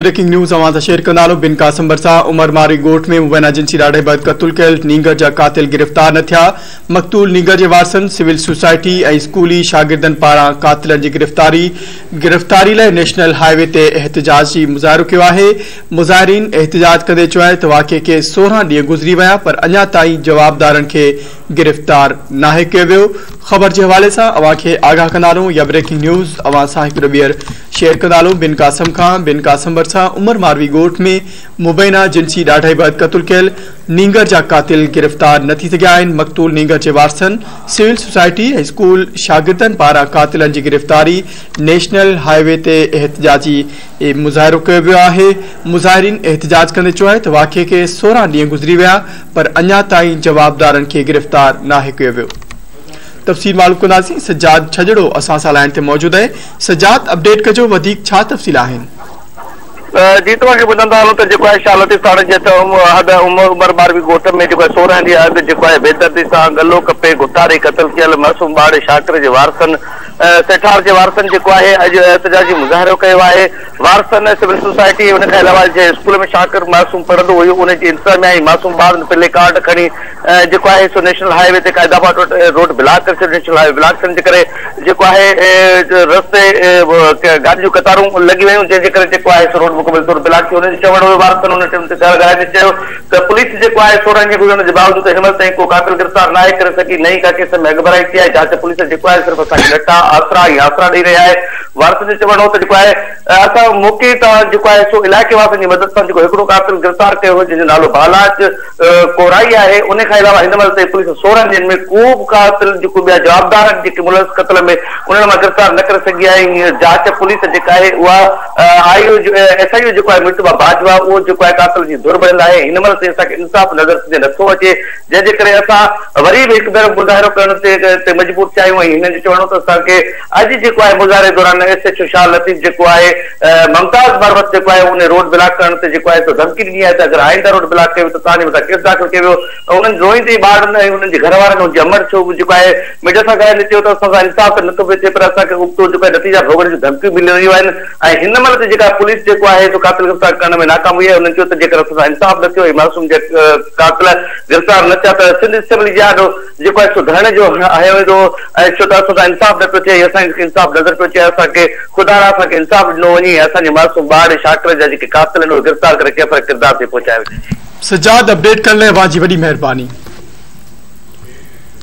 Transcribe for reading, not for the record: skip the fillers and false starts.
Breaking news اوهان سان share ڪندا هلون بن قاسم ڀرسان عمر مارئي ڳوٺ ۾ مبينا جنسي ڏاڍائي بعد قتل ڪيل نينگر جا قاتل گرفتار نه ٿيا، مقتول نينگر جي وارثن، سول سوسائٽي ۽ اسڪولي شاگردن پاران قاتلن جي گرفتاري گرفتاري لاء نيشنل هاء وي تي احتجاجي مظاهرو ڪيو آهي، مظاهرين احتجاج ڪندي چيو آهي ته واقعي کي 16 ڏينهن گذري ويا پر اڃا تائين جوابدارن کي گرفتار ناهي ڪيو ويو، خبر جي حوالي سان اوهان کي آگاهه ڪندا هلون يا بريڪنگ نيوز اوهان سان هڪ ٻيهر شيئر ڪندا هلون بن قاسم کان بن قاسم ڀرسان عمر ماروي ڳوٺ ۾ مبينا جنسي ڏاڍائي بعد قتل ڪيل نينگر جا قاتل گرفتار نه ٿي سگهيا آهن مقتول نينگر جي وارثن سول سوسائٽي ۽ اسڪول شاگردن پاران قاتلن جي گرفتاري نيشنل هاء وي تي احتجاجي مظاهرو ڪيو ويو آهي مظاهرين احتجاج ڪندي چيو آهي ته واقعي کي 16 ڏينهن گذري ويا پر اڃا تائين جوابدارن کي گرفتار ناهي ڪيو ويو. تفصيل معلوم ڪنداسين سجاد ڇڄڙو اسان سان لائين تي موجود آهي سجاد اپڊيٽ ڪجو وڌيڪ ڇا تفصيل آهن. جي توهان کي ٻڌندا هلون ته جيڪو آهي شاهه لطيف ٿاڻي جي حد عمر ماروي ڳوٺ ۾ جيڪو آهي 16 ڏينهن اڳ جيڪو آهي بيدردي سان ڳلو ڪپي گهٽاري قتل ڪيل معصوم ٻارڙي شاڪر جي وارثن سيٺار جي وارثن جيڪو آهي اڄ احتجاجي مظاهرو ڪيو آهي وارثن سول سوسائٽي ان کان علاوه جنهن اسڪول ۾ شاڪر معصوم پڙهندو هيو ان جي انتظاميا ۽ معصوم ٻارن پلي ڪارڊ کڻي جيڪو آهي سو نيشنل هاء وي تي قائد آباد وٽ روڊ بلاڪ ڪري ڇڏيو، نيشنل هاء وي بلاڪ ٿيڻ جي ڪري جيڪو آهي رستي گاڏين جون قطارون لڳي ويون جنهن جي ڪري جيڪو آهي سو روڊ مڪمل طور بلاڪ ٿي ويو. هنن جو چوڻ هيو وارثن ان ٽيم تي ڳالهائيندي چيو ته پوليس جيڪو آهي 16 ڏينهن گذرڻ جي باوجود هن مهل تائين ڪو قاتل گرفتار ناهي ڪري سگهي نه ئي ڪا ڪيس ۾ اڳڀرائي ٿي آهي، جاچ پوليس جيڪو آهي صرف اسان کي ڏٽا آسرا ۽ آسرا ڏئي رهي آهي. وارثن جو چوڻ هو ته جيڪو آهي اسان موقعي تان جيڪو آهي سو علائقي واسين جي مدد سان جيڪو هڪڙو قاتل گرفتار ڪيو هو جنهن جو نالو بالاچ ڪورائي آهي ان کان علاوه هن مهل تائين پوليس 16 ڏينهن ۾ ڪو به قاتل جيڪو ٻيا جوابدار آهن جيڪي ملوث قتل ۾ انهن مان گرفتار نه ڪري سگهي آهي ۽ جاچ پوليس جيڪا آهي اها آء او ايس I او جيڪو آهي مرتبا باجوا اهو جيڪو آهي قاتل جي ڌر بڻيل آهي هن مهل تائين اسان کي انصاف نظر سڌي نٿو اچي جنهن جي ڪري اسان وري به هڪ ڀيرو مظاهرو ڪرڻ تي مجبور ٿيا آهيون ۽ هنن جو چوڻ هو ته اسان کي اڄ جيڪو آهي مظاهري دوران S H O Shah Latif جيڪو آهي ممتاز مروت جيڪو آهي ان روڊ بلاڪ ڪرڻ تي جيڪو آهي سو ڌمڪي ڏني آهي ته اگر آئنده روڊ بلاڪ ڪيو ته توهان جي مٿان ڪيس داخل ڪيو ويو انهن روئيندي ٻارڙن ۽ انهن جي گهر وارن ان جي امڙ ڇو جيڪو آهي ميڊيا سان ڳالهائيندي چيو ته اسان سان انصاف ته نٿو پيو ٿئي پر اسان کي ابتو جيڪو آهي نتيجا ڀوڳڻ جون ڌمڪيون ملي رهيون آهن ۽ هن مهل تي جيڪا پوليس جيڪو آهي سو قاتل گرفتار ڪرڻ ۾ ناڪام وئي آهي انهن چيو ته جيڪر اسان سان انصاف نه ٿيو ۽ معصوم جا قاتل گرفتار نه ٿيا ته سنڌ اسيمبلي جي آڏو جيڪو آهي سو ڌرڻي جو هنيو ويندو ۽ ڇو ته اسان سان انصاف نه پيو ٿئي ۽ اسان کي انصاف نظر پيو اچي اسان کي خدارا اسان کي انصاف ڏنو وڃي ۽ اسان جي معصوم ٻارڙي شاڪر جا جيڪي قاتل آهن اهي گرفتار ڪري ڪيفر ڪردار تي پهچايو وڃي. سجاد اپڊيٽ ڪرڻ لاء اوهان جي وڏي مهرباني.